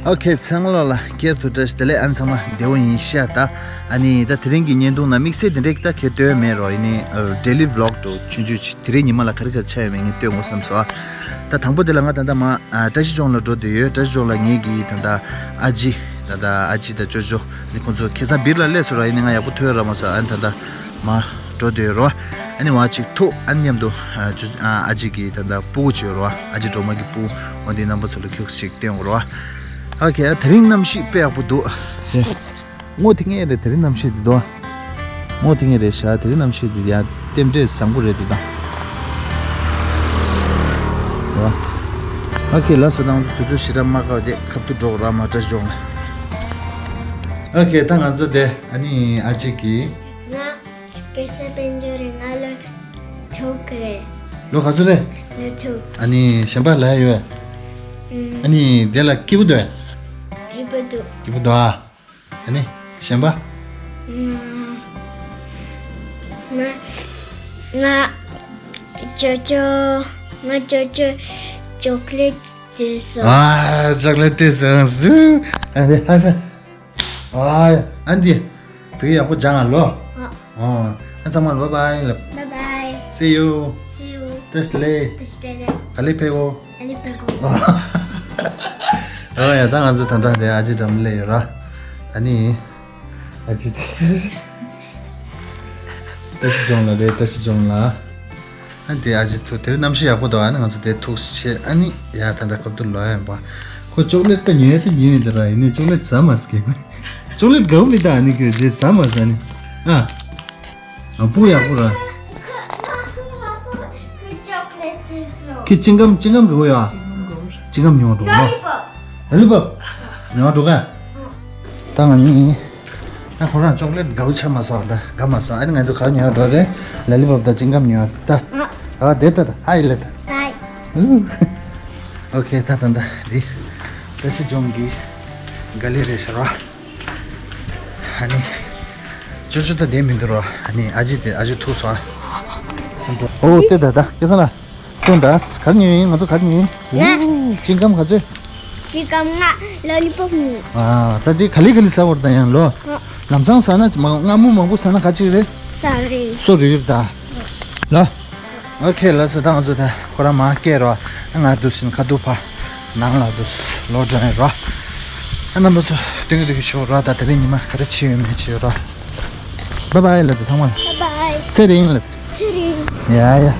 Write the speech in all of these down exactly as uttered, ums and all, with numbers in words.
ཨོ་ཁེ། ཚང་མ་ལོ་ལ་སྐྱེལ་དུ་བཀྲ་ཤིས་བདེ་ལེགས། ཨ་ནི་ཚང་མ་བདེ་བོ་ཡིན་ཤག་ད། ཨ་ནི་ད་དེ་རིང་གི་བརྙན་ཐུང་ནང་དམིགས་བསལ་དེ་འདྲའི་ད་གལ་དོན་མེད་རོ། ཡིན་ནའི་ཨ་daily vlog་དུ་ཆུང་ཆུང་ཅིག་དེ་རིང་ཉི་མ་ལ་ག་རེ་ག་རེ་ཆགས་ཡོད་མེད་ངས་སྟོན་དགོས་བསམ་སོང་། ད་དང་པོ་དེ་ལ་ང་ད་ལྟ་མ་ཨ་བཀྲ་ཤིས་ལྗོངས་ལ་འགྲོ་བསྡད་ཡོད། བཀྲ་ཤིས་ལྗོངས་ལ་ངེད་ཀྱི་ད་ལྟ་ཨ་ཅེ་ད་ལྟ་ཨ་ཅེ་དང་ཅོ་ཅོ་ནི་ཁོང་ཚོ་ཁ་སང་སྦིར་ལ་སླེབས་སོང་ར། ཡིན་ནའི་ང་ཡག་པོ་ཐུག་ཡོད་ར་མ་སོང་། ཨ་ནི་ད་ལྟ་མ་འགྲོ་བསྡད་ཡོད་རོ། ཨ་ནི་བ་ཅིག་ཐུག་ཨ་ནི་མཉམ་དུ་ཨ་ཅོ་ཨ་ཅེ་གི་ད་ལྟ་སྤུ་གུ་ཅིག་ཡོད་རོ། ཨ་ཅེ་སྒྲོལ་མ་གི་སྤུ་གུ་འོ་འདི་རྣམ་པ་ཚོ་ལ་ཁྱུག་ཅིག་སྟོན་དགོས་རོ། ཨོ་ཁེ། དེ་རིང་གནམ་གཤིས་དཔེ་ཡག་པོ་འདུག་སྔོ་ཐིང་ངེ་རེད། དེ་རིང་གནམ་གཤིས་འདི་འདུག་སྔོ་ཐིང་ངེ་རེད་ཤག་དེ་རིང་གནམ་གཤིས་འདི་ཡང་རྟེན་འབྲེལ་བཟང་པོ་རེད་འདུག་ད། ཨོ་ཁེ། ལགས་སོ། ད་ང་ཚོ་དུས་ཚོད་ཞེ་དྲག་མ་བཀག་སྟེ་ཁ་ཐུག་འགྲོ་དགོས་ར། མ་བཀྲ་ཤིས་ལྗོངས་ལ། ཨོ་ཁེ། ད་ང་ཚོ་དེ་ཨ་ནི་ཨ་ཅེ་གི་ང་སྐད་ཆ་དཔལ་འབྱོར་རེད། ང་ལོ་དྲུག་རེད། ལོ་ག་ཚོད་རེད། ལོ་དྲུག་ཨ་ནི་གཞན་པ་ལ་ཡོད། ཨུམ། ཨ་ནི་དེ་ལ་སྐྱིད་པོ་འདུག་སྐྱིད་པོ་འདུག་སྐྱིད་པོ་འདུག་ཨ། ཨ་ནི་གཞན་པ། ང་ང་ང་ཅོ་ཅོ་ང་ཅོ་ཅོ་ཅོག་ལེ་ཊི་སྤྲད་སོང་། ཨ། ཅོག་ལེ་ཊི་སྤྲད་སོང་ཟུ། ཨ་ནི་ཧ་ཧ། ཨ། ཨ་འདི། བུ་ཡག་པོ་སྦྱང་ང་ལོ། ཨ། ཨོ། ཨ་ཚང་མ་ལ་བཱའི་བཱའི་ལབ། བཱའི་བཱའི། See you། See you། བཀྲ་ཤིས་བདེ་ལེགས། བཀྲ་ཤིས་བདེ་ལེགས། ག་ལེ་ཕེབས་གོ། ག་ལེ་ཕེབས་གོ། ཨོ་ཡ། ད་ང་ཚོ་ད་ལྟ་དེ་ཨ་ཅེ་འགྲམ་སླེབས་ཡོད་ར། ཨ་ནི། ཨ་ཅེ་དེ། བཀྲ་ཤིས་ལྗོངས་ལ་རེད། བཀྲ་ཤིས་ལྗོངས་ལ། ཨ་དེ་ཨ་ཅེ་ཐུག་དེ་གནམ་གཤིས་ཡག་པོ་འདུག་ཨ་ནི་ང་ཚོ་དེ་ཐུག་ཆེ། ཨ་ནི་ཡ་ད་ལྟ་ཁ་ཐུག་ལོ་ཡ་ཡིན་པ། ཁོ་ཅོག་ལེ་ཊི་ད་ཉོས་སུ་ཉོས་ཡིན་ད་ར། ཡིན་ནའི་ཅོག་ལེ་ཊི་ཟ་མ་སྐྱེ། ཅོག་ལེ་ཊི་དགའ་བོ་མི་ད་ཨ་ནི་ཁོས་དེ་ཟ་མ་ཟ་ནི། ཨ། ཨ་སྤུ་ཡག་པོ་ར། ཁོས་ཅིང་ཀམ་ཅིང་ཀམ་དགའ་བོ་ཡ། ཅིང་ཀམ་ཉོ་འགྲོ་ལོ། ལ་ལི་པབ་ཉོ་འགྲོ་ག་ད་ང་ནི། ད་ཁོ་རང་ཅོག་ལེ་ཊི་དགའ་བོ་ཆགས་མ་སོང་ད། དགའ་མ་སོང་། ཨ་ནི་ང་ཚོ་ག་ཉོ་འགྲོ་རེད། ལ་ལི་པབ་དང་ཅིང་ཀམ་ཉོ་ད། ཨ་དེ་ད་ད་ཧའི་ལེ་ད། ཨོ་ཁེ། ད་ད་ད་འདི་བཀྲ་ཤིས་ལྗོངས་ཀྱི་ག་ལེ་རེད་ཤག་ར། ཨ་ནི་ཅོ་ཅོ་ད་བསྡད་མི་འདུག་ར། ཨ་ནི་ཨ་ཅེ་དེ་ཨ་ཅེ་ཐུག་སོང་། ཨོ་དེ་ད་ད་སྐལ་བཟང་ལགས། སྟོན་ད། ག་རེ་ཉོས་ཡིན། ང་ཚོ་ག་རེ་ཉོས་ཡིན། ང་། ཅིང་ཀམ་ག་ཚོད། ཅིང་ཀམ་ལྔ། ལོ་ལི་པོབ་གཉིས། ཨ། ད་འདི་ག་ལེ་ག་ལེ་ཟ་བར་ད་ཡང་ལོ། ཨ། ལམ་སང་ཟ་ན་མ་སྔ་མོ་མང་པོ་ཟ་ན་ག་ཅིག་རེད། སོ་རེ། སོ་རེ་ཡོད་ད། ལོ། ཨོ་ཁེ། ལགས་སོ། ད་ང་ཚོ་ད་ཁོ་རང་མ་སྐྱེལ་རོགས། ང་འདུག་སེ་ཁ་ཐུག་ཕ་ནང་ལ་འདུག་སེ་ལོག་འགྲོ་ཡིན་རོགས། ཨ་རྣམ་པ་ཚོ་སྟོན་གི་འདུག་གི་ཤོག་རོགས། ད་དེ་རིང་ཉི་མ་ག་རེ་བྱས་ཡོད་མེད་བྱས་ཡོད་རོགས། བཱའི་བཱའི་ལབ་དང་ཚང་མ། བཱའི་བཱའི། ཚེ་རིང་ལབ། ཚེ་རིང་། ཡ་ཡ།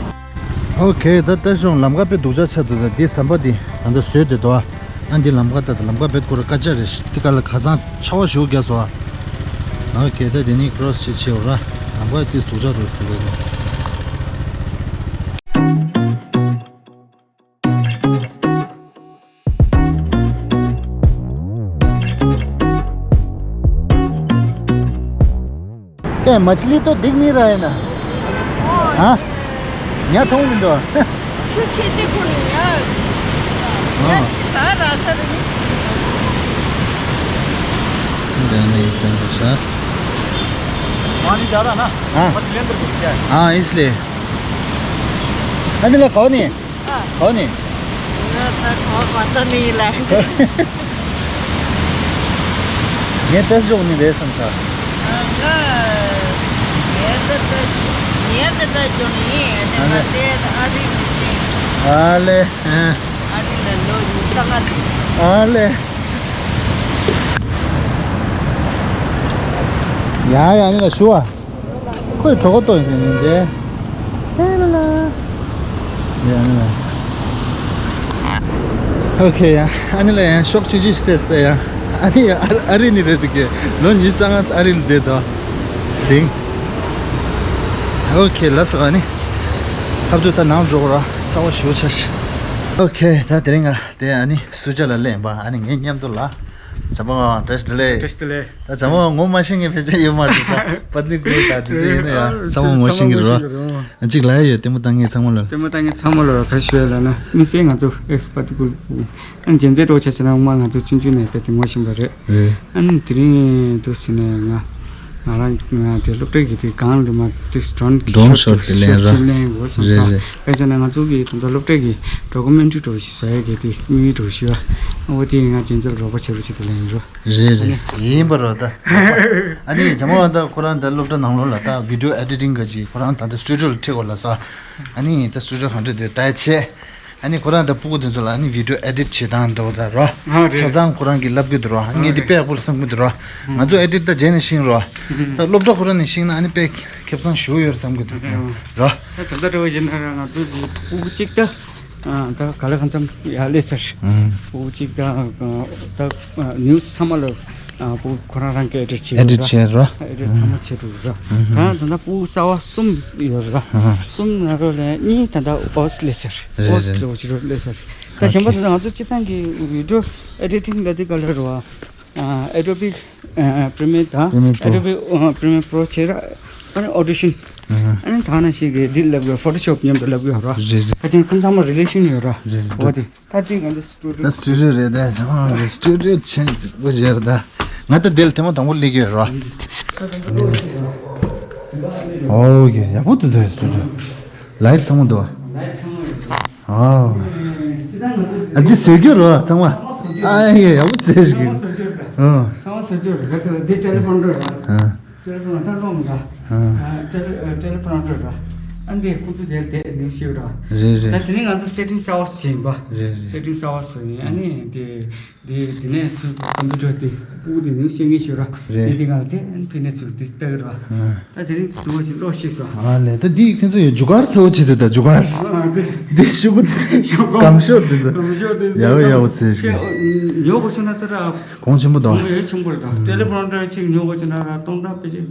ཨོ་ཁེ། ད་ལྟ་ཤོང་ལམ་ཁ་དཔེ་སྡུག་ཅག་ཆགས་འདུག་ད་འདི་ཟམ་པ་འདི་ད་ལྟ་བཟོས་བསྡད་འདུག་ཨ་འདི་ལམ་ཁ་ད་ད་ལམ་ཁ་དཔེ་ཁོ་ར་དཀའ་ཅག་རེད། འདི་ག་ལ་ཁ་སང་ཆར་པ་ཞེ་པོ་བརྒྱབ་སོང་ཨ། ཨོ་ཁེ། ད་འདི་ནས་ཀོ་རོ་སི་བྱེད་བྱེད་འོ་ར། ལམ་ཁ་དེ་སྡུག་ཅག་འདུག་སྡུག་ཅག་འདུག क्या मछली तो दिख नहीं रहा है ना। हाँ। यहाँ थोड़ा मिल दो। ཆུ་ཆེ་དེ་ཁོ་ནི་ཡ། ཡ་ཁྱི་ས་ར་ས་རེད། पानी ज्यादा ना। हाँ। मछली अंदर घुस गया है। हाँ, इसलिए। अनिल, खाओ नहीं। ཨ། ཨོ་ནི། ང་ད་གོ་གོ་ས་ནི་ལ། ངས་བཀྲ་ཤིས་ལྗོངས་ནས་རེད་བསམ་ས། ང་ངས་ད་ད་ངས་ད་ད་ལྗོངས་ནས་ཡིན། ཨ་ནི་ང་དེ་ཨ་རི་ནས་ཡིན། ཨ་ལེ། ཨ་རི་ལ་ལོ་ཉི་ཤུ་རྩ་ལྔ་རེད། ཨ་ལེ། ཡ་ཡ་ནི་ལ་ཞུ་བ། ཁོས་གྲོད་ཁོག་ལྟོགས་ཡིན་ཟེར་ཉིན་མཚན། ཧེ་ལ་ལ། ཡ་ནི་ལ། ཨོ་ཁེ་ཡ། ཨ་ནི་ལ་ཡང་ཤོག་ཆུང་ཆུང་ཞིག་བཙལ་ཡ། ཨ་ནི་ཨ་ཨ་རི་ནི་རེད་འདུག་གི་ལོ་ཉི་ཤུ་རྩ་ལྔ་ཨ་རི་ལ་བསྡད་དོ། ཟིང་། ཨོ་ཁེ། ལགས་སོ། ཨ་ནི་ཁ་ཐུག་ད་ནང་འགྲོ་དགོས་ར། ཚ་བ་ཞེ་པོ་ཆགས་ཤག་ཨོ་ཁེ། ད་དེ་རིང་ང་དེ་ཨ་ནི་སུ་ཇཱ་ལ་སླེབས་པ། ཨ་ནི་ངའི་མཉམ་དུ་ལ། བྱམས་པ་ང་བཀྲ་ཤིས་བདེ་ལེགས། བཀྲ་ཤིས་བདེ་ལེགས། ད་བྱམས་པ་ང་ངོ་མ་ཤེས་མཁན་ཕལ་ཆེར་ཡོད་མ་རེད་ད། པ་ཏི་ཀུ་ད་དེ་ཚོ་ཡིན་ན་ཡང་ཚང་མ་ངོ་ཤེས་ཀྱི་རེད་བ། ཨ་གཅིག་ལབ་ཡ་ཡོད། ལྟད་མོ་ལྟ་མཁན་ཚང་མ་ལ། ལྟད་མོ་ལྟ་མཁན་ཚང་མ་ལ་ག་ཞུ་ཡ་ལབ་ན། དམིགས་བསལ་ང་ཚོ་ཨེག་སི་པ་ཏི་ཀུ་ཨ་རྒྱན་རྩེ་གྲོགས་ཆ་བྱས་ན་ངོ་མ་ང་ཚོ་ཆུང་ཆུང་ནས་དཔེ་དེ་ངོ་ཤེས་པ་རེད། རེད། ཨ་ནི་དེ་རིང་འདུག་ཟེར་ནས་ང་ ང་རང་ང་དེ་སློབ་གྲྭའི་གི་དེ་སྒང་དུ་མ་དེ་ཌོན་ཌོན་ཤོཊ་ཤོཊ་དེ་ལེན་ར། ཤོཊ་ལེན་དགོས་བསམ་རེད་ས། རེད། དཔེ་བྱས་ན་ང་ཚོ་གི་ད་ལྟ་སློབ་གྲྭའི་གི་ཌོ་ཀུ་མེན་ཊི་རི་འདྲ་བོ་ཞིག་བཟོ་ཡ་གི་དེ་དམིགས་ཡུལ་འདྲ་བོ་ཞིག་ཡོད། འོ་དེ་ང་རྒྱལ་མཚན་ལ་རོགས་པ་བྱེད་རོགས་བྱེད་དེ་ལེན་ཡིན་རོ། རེད་རེད། ཡིན་པ་རོ་ད། ཨ་ནི་ཇ་མ་བ་ད་ཁོ་རང་ད་སློབ་གྲྭ་ནང་ལོགས་ལ་ད་བི་ཌི་ཡོ་ཨེ་ཌི་ཊིང་ག་ཅིག་ཁོ་རང་ད་ད་སི་ཊུ་ཌི་ཡོ་ལ་ཁྲིད་དགོས་ལ་ས། ཨ་ནི་ད་སི་ཊུ་ཌི་ཡོ་གང་འདྲ་འདུག་ད་ཡ་ཆེ། ཨ་ནི་ཁོ་རང་དང་སྤུ་གུ་དེ་ཚོ་ལ་ཨ་ནི་བི་ཌི་ཡོ་ཨེ་ཌིཊ་བྱེད་སྟངས་འདྲ་བོ་དང་རོ། ཨ་རེད། ཆ་ཚང་ཁོ་རང་གིས་བསླབ་ཀྱི་འདུག་རོ། ཨ་ངས་འདི་དཔེ་ཡག་པོ་བསམ་གྱི་འདུག་རོ། ཨ་ང་ཚོ་ཨེ་ཌིཊ་ད་རྗེས་ནས་ཤེས་རོ། ཨ་ད་སློབ་གྲྭ་ཁོ་རང་ནས་ཤེས་ན་ཨ་ནི་དཔེ་ཁེ་བཟང་ཞེ་པོ་ཡོད་བསམ་གྱི་འདུག་རོ། ད་ད་ལྟ་འདྲ་བོ་བྱས་ན་ར་ང་ཚོ་གི་སྤུ་གུ་གཅིག་ད་ཨ་ད་ག་ལེ་གང་འཚམ་ཡར་སླེབས་ཚར། ཨ་སྤུ་གུ་གཅིག་ད་ཨ་ད་ཨ་ནིའུ་སི་ཚང་མ་ལ། ཨ་སྤུ་གུ་ཁོ་རང་རང་གིས་ཨེ་ཌིཊ་བྱེད་ཨེ་ཌིཊ་ར། བྱེད་རོ། ཨེ་ཌིཊ་ཚང་མ་བྱེད་འགྲོ་ར། ཨ་ད་ད་ལྟ་སྤུ་གུ་གསར་པ་གསུམ་ཡོད་ར། ཨ་གསུམ་ནང་ལོགས་ལ་གཉིས་ད་ལྟ་ཨོ་སི་སླེབས་ཚར། རེད་ཨོ་སི་རེད། ལོགས་ཕྱི་རོལ་སླེབས་ཚར། ད་གཞན་པ་ད་ལྟ་ང་ཚོ་སྤྱིར་བཏང་གི་བི་ཌི་ཡོ་ཨེ་ཌི་ཊིང་ལ་དེ་ག་ལ་རོ། ཨ་ཨེ་ཌོ་བི་ཨ་པི་རི་མི་ཡར་དང་པི་རི་མི་ཡར་པོ། ཨེ་ཌོ་བི་ཨ་པི་རི་མི་ཡར་པོ་བྱས་ར། ཨ་ནི་ཨོ་ཌི་ཤན། ཨ་ཨ་ནི་ད་ནང་བཞིན་གྱི་འདི་ལབ་དགོས། ཕོ་ཊོ་ཤོབ་མཉམ་དུ་ལབ་དགོས་ར། རེད་རེད། ཁ་ཅན་ཁོང་ཚང་མ་རི་ལེ་ཤན་ཡོད་ར། རེད་རེད། འོ་དེ། ད་ལྟའི་ང་ཚོ་སི་ཊུ་ཌི་ཡོ། ད་སི་ཊུ་ཌི་ཡོ་རེད་ད། ཡང་རེད། སི་ཊུ་ཌི་ཡོ་ཆེན་པོ་ཞིག་རེད་ད། ང་ད་འདི་ལ་ཐེངས་མ་དང་པོ་སླེབས་ཀྱི་ཡོད་རོ། ཨོ་ཡ་ཡག་པོ་འདུག་ད་སི་ཊུ་ཌི་ཡོ། ལའིཊ་ཚང་མ་འདུག་ཨོ། ཨ་འདི་བཟོས་རྒྱུ་རོ་ཚང་མ། ཨ་ཡ་ཡག་པོ་བཟོས་ཤིག་ཨོ། ཚང་མ་བཟོས་རྒྱུ་རེད། ད་འདི་ཊེ་ལེ་པོ་རོ་ཊར་རེད། ཨ། ཊེ་ལེ་ཕོན་ད་ཀློག་མི་འདྲ། ཨ། ཨ་ཊེ་ལེ་ཨ་ཊེ་ལེ་ཕོན་ཊར་འདྲ། ཨ་འདི་ཁོང་ཚོ་དེར་དེ་ནུས་ཤེས་འདྲ། རེད་རེད། ད་དེ་ནི་ང་ཚོ་སེ་ཊིང་གསར་པ་ཞིག་ཡིན་པ། རེད་རེད། སེ་ཊིང་གསར་པ་ཞིག་ཡིན། ཨ་ནི་དེ་དེ་དེ་ནས་ཚུར་ཀམ་པུ་ཊར་དེ་སྤུ་གུ་དེ་ནུས་ཤེས་ངེས་ཤེས་འདྲ། རེད། དེ་དེ་ག་དེ་ཨ་ནི་ཕི་ནས་ཚུར་དེ་ལྟ་གི་འདྲ། ཨ། ད་དེ་རིང་དུ་བ་ཞིག་ཀློག་ཤེས་སོ། ཨ་ལས། ད་འདི་ཁྱོད་ཚོ་ཡོད་ཇུ་གར་ཚ་བོ་བྱེད་འདུག་ད་ཇུ་གར། ཨ་འདི། འདི་ཤུ་གུ་དེ་ཤོག་གམ་ཤོར་འདུག་ད། གམ་ཤོར་འདུག་ཡག་པོ་ཡག་པོ་ཟེར་ཤིག་ཉོ་དགོས་བྱུང་ན་ད་ར། གོང་ཆེན་པོ་དང་། གོང་ཡོད་ཆུང་པོ་རེད་ད། ཊེ་ལེ་པོན་ཊར་གཅིག་ཉོ་དགོས་བྱུང་ན་ར་སྟོང་ཕྲག་ཕལ་ཆེར་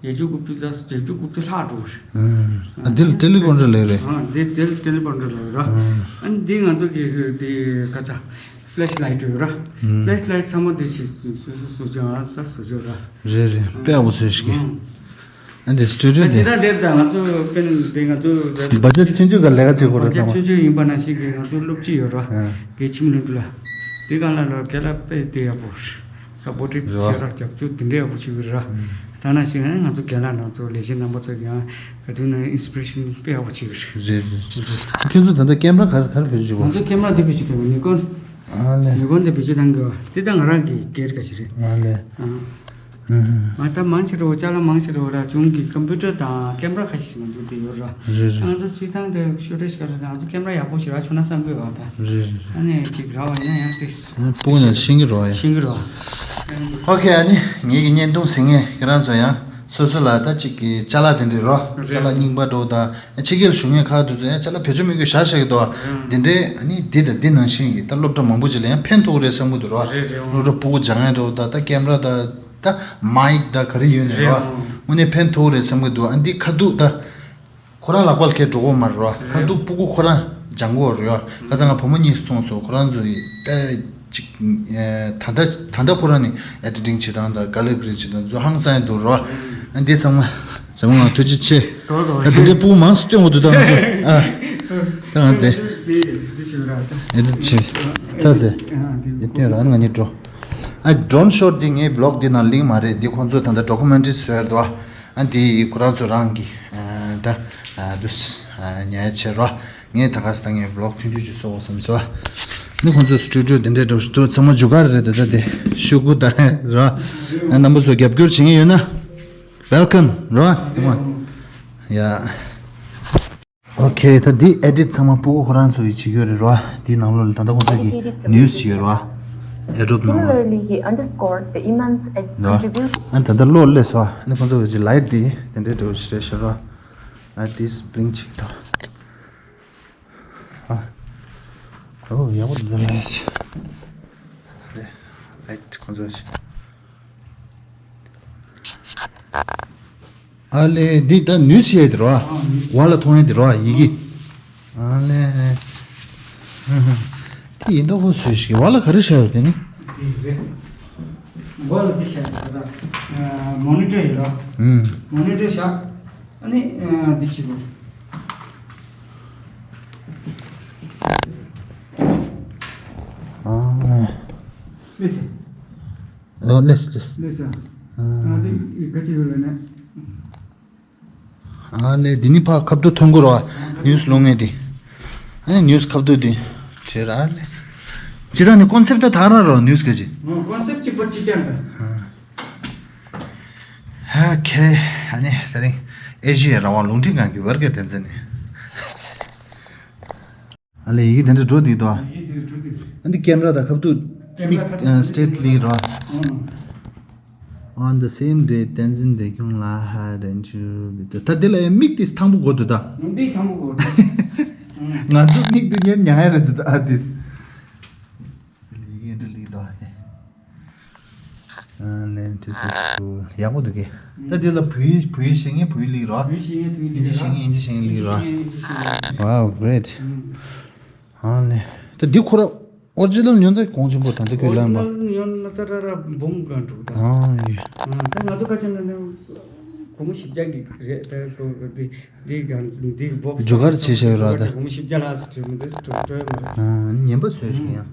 བརྒྱད་ཅུ་དགུ་བཅུ་རྩ་བརྒྱད་ཅུ་དགུ་བཅུ་ལྷག་འགྲོ་གི་རེད། ཨ་འདི་ལ་ཊེ་ལེ་པོན་ཊར་ལབ་རེད། ཨ་འདི་ཊེ་ལེ་ཊེ་ལེ་པོན་ཊར་ལབ་ར། ཨ་འདི་ང་ཚོ་གི་དེ་ག་ཚ་ཕི་ལེཤ་ལའིཊ་ཡོད་ར། ཕི་ལེཤ་ལའིཊ་ཚང་མ་དེ་ཞིག་སོ་སོ་སོ་སོ་ཅང་ས་སོ་སོ་ར། རེད་རེད། དཔེ་ཡག་པོ་བཟོས་ཤིག་ཨ་འདི་སི་ཊུ་ཌི་ཡོ་ད་འདི། ཇི་ལྟར་འདེབས་དང་ང་ཚོ་དཔེར་ན་འདི་ང་ཚོ་བ་ཇེཊ་ཆུང་ཆུང་ག་ལས་ཀ་བྱེད་དགོས་རེད་བ་ཇེཊ་ཚང་མ། ཆུང་ཆུང་ཡིན་པ་ནང་བཞིན་གྱི་ང་ཚོ་སློབ་སྤྱི་ཡོད་ར། ཨ། རྒན་ཁྱིམ་ལུང་ལ། དེ་གང་ལ་ལ་རྒན་ལགས་དཔེ་དེ་ཡག་པོ། སབ་པོར་ཊིབ་རེད་བ། བྱེད་ར་རྒྱབ་སྐྱོར་དེ་འདྲ་ཡག་པོ་བྱེད་ཀྱི་རེད་ར། ཨ། ད་ནང་བཞིན་ང་ཚོ་རྒན་ལགས་རྣམ་ཚོ་ལས་བྱེད་རྣམ་པ་ཚོ་ཡང་ག་དུས་ན་ཨིན་སི་པི་རེ་ཤན་དཔེ་ཡག་པོ་བྱེད་ཀྱི་རེད། རེད་རེད། ཁྱོད་ཚོ་ད་ལྟ་ཀེམ་ར་ག་རེ་ག་རེ་བེད་སྤྱོད་བྱེད་ཀྱི་ཡོད། ང་ཚོ་ཀེམ་ར་འདི་བེད་སྤྱོད་བྱེད་ཀྱི་ཡོད། ནི་ཀོན། ཨ་ལས། ནི་ཀོན་འདི་བེད་སྤྱོད་གཏང་གི་ཡོད། འདི་ད་ང་རང་གི་སྒེར་ག་ཞིག་རེད། ཨ་ལས། ཨ། ཨུ་ཧུམ། ང་ད་མང་ཆེ་རུ་ཅ་ལག་མང་ཆེ་རུ་ར་གཞུང་གི་ཀམ་པུ་ཊར་དང་ཀེམ་ར་ཁ་ཤས་ང་ཚོ་འདི་ཡོད་ར། རེད་རེད། ང་ཚོ་སྤྱིར་བཏང་དེ་ཤོ་ཊེཇ་ག་རེ་ང་ཚོ་ཀེམ་ར་ཡག་པོ་ཞིག་རག་བྱུང་ན་བསམ་གི་ཡོད་ད། རེད་རེད། ཨ་ནི་ཅིག་རག་པ་ཡིན་ན་ཡང་ཏིག་སྤུ་གུ་ནས་ཤེས་ཀྱི་རེད་ཡ། ཤེས་ཀྱི་རེད། ཨོ་ཁེ། ཨ་ནི་ངེད་ཀྱི་བརྙན་ཐུང་གཟིགས་མཁན་ཁྱེད་རང་ཚོ་ཡང་སོ་སོ་ལ་ད་ཅིག་གི་ཅ་ལག་དེ་འདྲ་རོ། རེད། ཅ་ལག་རྙིང་པ་འདྲ་བོ་དང་ཕྱི་རྒྱལ་ལ་བཞུགས་མཁན་ཁག་དེ་ཚོ་ཡང་ཅ་ལག་བེད་སྤྱོད་མི་དགོས་བཞག་བཞག་གི་འདུག་བ། རེད། འདི་འདྲའི་ཨ་ནི་འདི་དང་འདི་ནང་བཞིན་གྱི་ད་སློབ་གྲྭ་མང་པོ་ཅིག་ལ་ཡང་ཕན་ཐོགས་རེད་བསམ་གི་འདུག་རོ། རེད་རེད། སློབ་གྲྭ་སྤུ་གུ་སྦྱང་ཡས་འདྲ་བོ་དང་ད་ཀེམ་ར་དང་ད་མའིག་དང་ག་རེ་ཡོད་ནས་རེད། རོ། དངོས་གནས་ཕན་ཐོགས་རེད་བསམ་གི་འདུག་ཨ་འདི་ཁ་ཐུག་ད། ཁོ་རང་ལག་པ་ལ་ཁྱེར་འགྲོ་གི་མ་རེད་རོ། རེད། ཁ་ཐུག་སྤུ་གུ་ཁོ་རང་སྦྱང་གི་ཡོད་རེད་རོ། ཁ་སང་ང་བུ་མོ་གཉིས་སུ་མཐོང་སོང་། ཁོ་རང་ཚོ་ཡི་ད་ཅིག་ད་ལྟ་ད་ལྟ་ཁོ་རང་ནི་ཨེ་ཌི་ཊིང་བྱེད་སྟངས་དང་ག་ལེ་ག་ལེ་བྱེད་སྟངས་ཚོ་ཧང་སང་ཡ་འདུག་རོ། ཨ་འདི་ཚང་མ་ཚང་མ་ང་ཐུགས་རྗེ་ཆེ། ད་འདི་འདྲའི་སྤུ་གུ་མང་སུ་སྟོན་དགོས་འདུག་ད་ང་ཚོ་ཨ་ད་ང་འདི་འདི་འདི་བྱེད་ར་ད་ཨེ་ཌི་ཊི་བྱེད་ཚར་ཟེར་འདི་སྟོན་ར་ང་གཉིས་འགྲོ། ཨ་ཌོན་ཤོཊ་འདི་ངའི་བི་ལོག་འདི་ནང་ལིང་མ་རེད། འདི་ཁོང་ཚོ་ད་ལྟ་ཌོ་ཀུ་མེན་ཊི་རི་བཟོས་འདུག་ཨ། ཨ་འདི་ཁོ་རང་ཚོ་རང་གི་ཨ་ད་ཨ་དུ་ཨ་ཉལ་བྱེད་རོ། ངས་ད་ག་ས་ད་ངའི་བི་ལོག་ཐུང་ཐུང་ཅིག་བཟོ་དགོས་བསམ་སོང་། ཨ་ནི་ཁོང་ཚོ་སི་ཊུ་ཌི་ཡོ་དེ་འདྲའི་འདྲ་བོ་ཞིག་འདུག་ཚང་མ་ཇུ་གར་རེད། ད་ལྟ་དེ་ཤུ་གུ་ད་རོ། ཨ་རྣམ་པ་ཚོ་རྒྱབ་སྐྱོར་བྱེད་མཁན་ཡོད་ན་ཝེལ་ཀམ་རོ། ཚང་མ་ཡ། ཨོ་ཁེ། ད་འདི་ཨེ་ཌིཊ་ཚང་མ་སྤུ་གུ་ཁོ་རང་ཚོ་ཡིས་བྱེད་ཀྱི་ཡོད་རེད་རོ། འདིའི་ནང་ལོགས་ལ་ད་ལྟ་ཁོ་ཚོ་གི་ནིའུ་སི་ཡོད་རོ། ཨེ་ཌོབ་ནང་ལ། Similarly, he underscored the immense ཨེ་རོ། Contribution. ཨ་ད་ལྟ་གློག་སླེབས་སོང་། ཨ་ནི་ཁོ་ཚོ་གི་ལའིཊ་འདི་དེ་འདྲའི་འདྲ་བོ་ཞིག་རེད་ཤག་རོ། ལའིཊ་འདི་སི་བི་ལིང་ཅིག་ད། ཨ། ཨོ་ཡག་པོ་འདུག་ལ། ལའིཊ་ཁོ་ཚོ་ཞིག་ཨ་ལས། འདི་ད་ནུས་བྱེད་དེ་རོ། ཨ་ནུས། འོག་ལ་མཐོང་ཡས་དེ་རོ། ཡི་གེ་ཨ་ལས། དེ་ཡིན་མདོག་ཁོ་བཟོས་ཤིག་འོག་ལ་ག་རེ་བཞག་ཡོད་དེ་ནི། འདི་རེད། འོག་ལ་འདི་བཞག་ཡོད་ད། མོ་ནི་ཊར་ཡོད་རོ། ཨུམ། མོ་ནི་ཊར་བཞག་ཨ་ནི་འདི་བྱེད་དགོས། ཨ་ལས། ལགས་སོ། ཨོ་ལགས་ལགས། ལགས་སོ། ང་ཚོས་ག་ཅི་ཡོད་ལ་ནས། ཨ་ལེ། འདི་ནི་ཕ་ཁབ་ཏུ་ཐོན་གོ་ར། ནིའུ་སི་ལོང་ངེ་དེ། ཨ་ནི་ནིའུ་སི་ཁབ་ཏུ་དེ། བྲེ་ར་ལེ། ཇི་ལྟར་ནི་ཀོན་སེབ་ད་ཐ་ར་རོ་ནིའུ་སི་ག་ཅི། ཀོན་སེབ་ཅི་པོ་ཅི་ཅན་ད། ཨ་ཁེ། ཨ་ནི་དེ་རིང་ཨེ་ཤི་ཡའི་རང་དབང་རླུང་འཕྲིན་ཁང་གི་ཝར་ག་དན་ཚན་ནི། ཨ་ལེ། ཡི་གེ་དེ་འདྲ་འགྲོ་འདུག་དོ། ཡི་གེ་དེ་འདྲ་འགྲོ་འདུག་ཨ་འདི་ཀེམ་ར་དང་ཁབ་ཏུ་མིག་ཨ་སི་ཊེ་ཊི་ལི་རོ། ཨང་། On the same day, Tenzin Deikyung La had interviewed with the. ད་འདི་ལ་ཡང་མིག་དེ་ཐང་པོ་དགོས་འདུག་ད། མིག་ཐང་པོ་དགོས་འདུག་ང་ཚོ་མིག་དེ་ཉན་ཉང་ཡ་རེད་འདུག་ད་ཨ་དིས། ཡི་གེ་འདི་ལི་དོ། ཨ་ལེ། འདི་སི་སི་ཡག་པོ་འདུག་གི། ད་འདི་ལ་བོད་ཡིག་བོད་ཡིག་ཤེས་མཁན་བོད་ཡིག་ལི་རོ། བོད་ཡིག་ཤེས་མཁན་བོད་ཡིག་ལི་རོ། ཨིན་ཇི་ཤེས་མཁན་ཨིན་ཇི་ཤེས་མཁན་ལི་རོ། ཨིན་ཇི་ཤེས་མཁན་ཨིན་ཇི་ཤེས་མཁན། Wow, great. ཨ་ནི། ད་འདི་ཁོ་ར་ཨོ་རི་ཇི་ནལ་ཉོན་ད་གོང་ཆེན་པོ་ད་འདི་ཁོས་ལབ་པ། ཨོ་རི་ཇི་ནལ་ཉོན་ན་ད་ར་ར་འབུམ་གང་འགྲོ་ད། ཨ་ཡེ། ཨ་ད་ང་ཚོ་ཁ་ཆེ་ན་ནི་སྒོར་མོ་བཞི་བརྒྱ་གི་རེད་ད། ཁོ་འདི་འདི་གང་འདི་བོག་སི་ཇོ་གར་བྱེད་བཞག་ཡོད་ར་ད། སྒོར་མོ་བཞི་བརྒྱ་ལ་ཟེར་གྱི་མི་འདུག་འགྲོ་འགྲོ་ཡོད་མ་རེད། ཨ་ཉན་པ་བཟོས་ཤིག་ཡང་།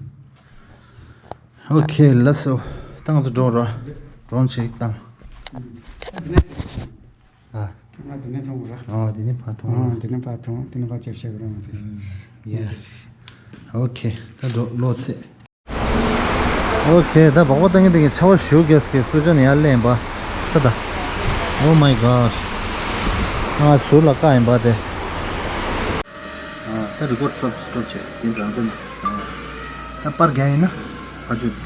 ཨོ་ཁེ། ལགས་སོ། ད་ང་ཚོ་འགྲོ་ར། ཌོ་རོན་ཅིག་བཏང་། ཨ་འདི་ནས། ཨ། ང་འདི་ནས་མཐོང་དགོས་ར། ཨ་འདི་ནས་ཕར་མཐོང་ར། ཨ་འདི་ནས་ཕར་མཐོང་། འདི་ནས་ཕར་ཅེབ་བྱེད་དགོས་ར་ང་ཚོ། ཡ། ཨོ་ཁེ། ད་འགྲོ་ལོ་ཚེ། ཨོ་ཁེ། ད་སྦག་སྦག་བཏང་གི་འདུག་གི། ཆར་པ་ཞེ་པོ་རྒྱག་གི། སུ་ཇ་ནས་ཡར་སླེབས་པ། ད་ད། Oh my God. ཨ་ཟུར་ལ་བཀག་ཡིན་པ་དེ། ཨ་ད་རི་ཀོཌ་སི་ཊོབ་སི་ཊོབ་བྱས། དེ་རང་བཙན། ཨ་ད་པར་རྒྱག་ཡིན་ན་ཕ་ཆོས།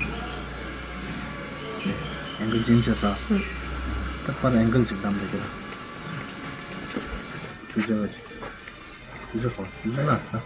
ཨེང་གལ་ཅན་བྱས་ས། ད་པར་ཨེང་གལ་ཅིག་བདམས་བསྡད་ཀྱི་ར། ཆུ་ཚོད་ཅིག་ཆུ་ཚོད་གོ་ཆུ་ཚོད་ལ་ད།